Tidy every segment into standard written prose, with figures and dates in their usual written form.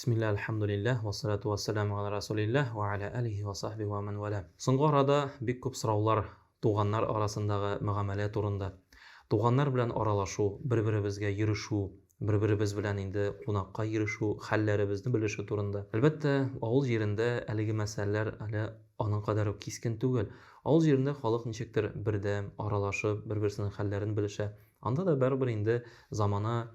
Бисмилла, әлхәмдүлилләһ, вәссалату вәссәламу галя расулилләһ вә аля алихи вә сахбихи вә мән вәлә. Соңгы арада бик күп сораулар туганнар арасындагы мөгамәлә турында. Туганнар белән аралашу, бер-беребезгә йөрешү, бер-беребез белән инде кунакка йөрешү, хәлләребезне белешү турында. Әлбәттә, авыл җирендә әлеге мәсьәләләр әле аның кадәр үк кискен түгел. Авыл җирендә халык ничектер бердәм, аралашып, бер-берсенең хәлләрен белешә. Анда да барыбер инде замана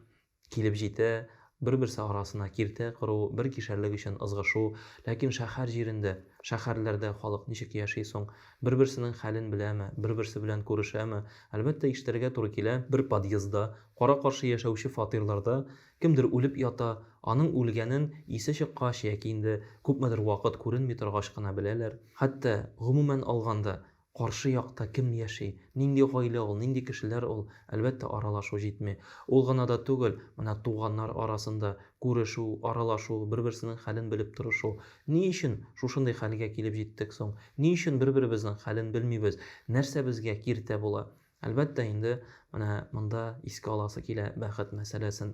Килеп җитә, бер-берсе арасына киртә кору, бер кишәрлек өчен ызгышу. Ләкин шәһәр җирендә, шәһәрләрдә халык ничек яши соң? Бер-берсенең хәлен беләме, бер-берсе белән күрешәме? Әлбәттә, ишетергә туры килә, бер подъездда, кара-каршы яшәүче фатирларда кемдер үлеп ята, аның үлгәнен исе чыккач яки инде күпмедер вакыт күренми торгач кына беләләр. Хәтта, гомумән алганда, Каршы якта кем яши, нинди гаилә ул, нинди кешеләр ул, әлбәттә, аралашу җитми. Ул гына да түгел, менә туганнар арасында күрешү, аралашу, бер-берсенең хәлен белеп торышу. Ни өчен шушындый хәлгә килеп җиттек соң? Ни өчен бер-беребезнең хәлен белмибез? Нәрсә безгә киртә була? Әлбәттә инде, менә монда искә аласы килә бәхет мәсьәләсен.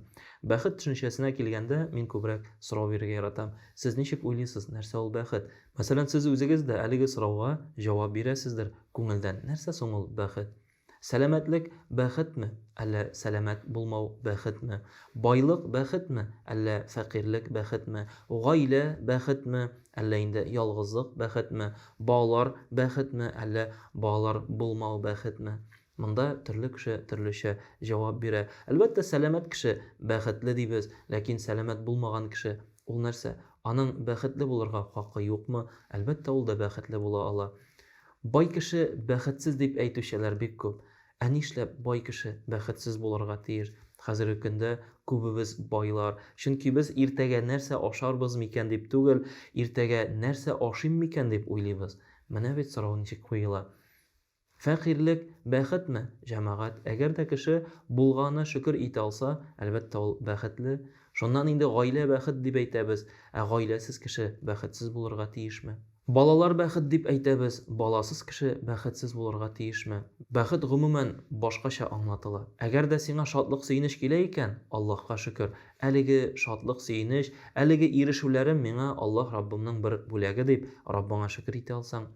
Бәхет төшенчәсенә килгәндә, мин күбрәк сорау бирергә яратам. Сез ничек уйлыйсыз, нәрсә ул бәхет? Мәсәлән, сез үзегез дә әлеге сорауга җавап бирәсездер күңелдән. Нәрсә соң ул бәхет? Сәламәтлек бәхетме, әллә сәламәт булмау бәхетме? Байлык бәхетме, әллә фәкыйрьлек бәхетме? Гаилә бәхетме, Әллә инде ялгызлык бәхетме, балалар бәхетме, әллә балалар булмау бәхетме? Монда төрле кеше төрлечә җавап бирә. Әлбәттә, сәламәт кеше бәхетле дибез, ләкин сәламәт булмаган кеше ул нәрсә? Аның бәхетле булырга хакы юкмы? Әлбәттә, ул да бәхетле була ала. Бай кеше бәхетсез дип әйтүчеләр бик күп. Ә нишләп бай кеше бәхетсез булырга тиеш? Хәзерге көндә күбебез байлар. Чөнки без иртәгә нәрсә ашарбыз микән дип түгел, иртәгә нәрсә ашыйм микән дип уйлыйбыз. Менә бит сорау ничек куела. Фәкыйрьлек бәхетме, җәмәгать? Әгәр дә кеше булганына шөкер итә алса, әлбәттә, ул бәхетле. Шуннан инде гаилә бәхет дип әйтәбез. Ә гаиләсез кеше бәхетсез булырга тиешме? Балалар бәхет дип әйтәбез, баласыз кеше бәхетсез булырга тиешме? Бәхет гомумән башкача аңлатыла. Әгәр дә сиңа шатлык-сөенеч килә икән, Аллаһка шөкер, әлеге шатлык-сөенеч, әлеге ирешүләрем миңа Аллаһ Раббымның бер бүләге дип, Раббыңа шөкер итә алсаң.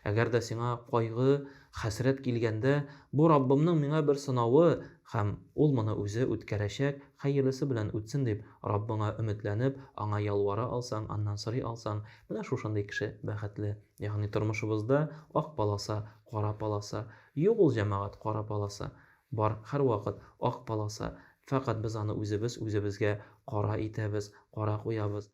Әгәр дә сиңа кайгы, хәсрәт килгәндә, бу Раббымның миңа бер сынавы һәм Ул моны үзе үткәрәчәк, хәерлесе белән үтсен дип, Раббыңа өметләнеп, Аңа ялвара алсаң, Аннан сорый алсаң, менә шушындый кеше бәхетле. Ягъни тормышыбызда ак полоса, кара полоса. Юк ул, җәмәгать, кара полоса. Бар һәрвакыт ак полоса. Фәкать без аны үзебез үзебезгә кара итәбез, кара куябыз.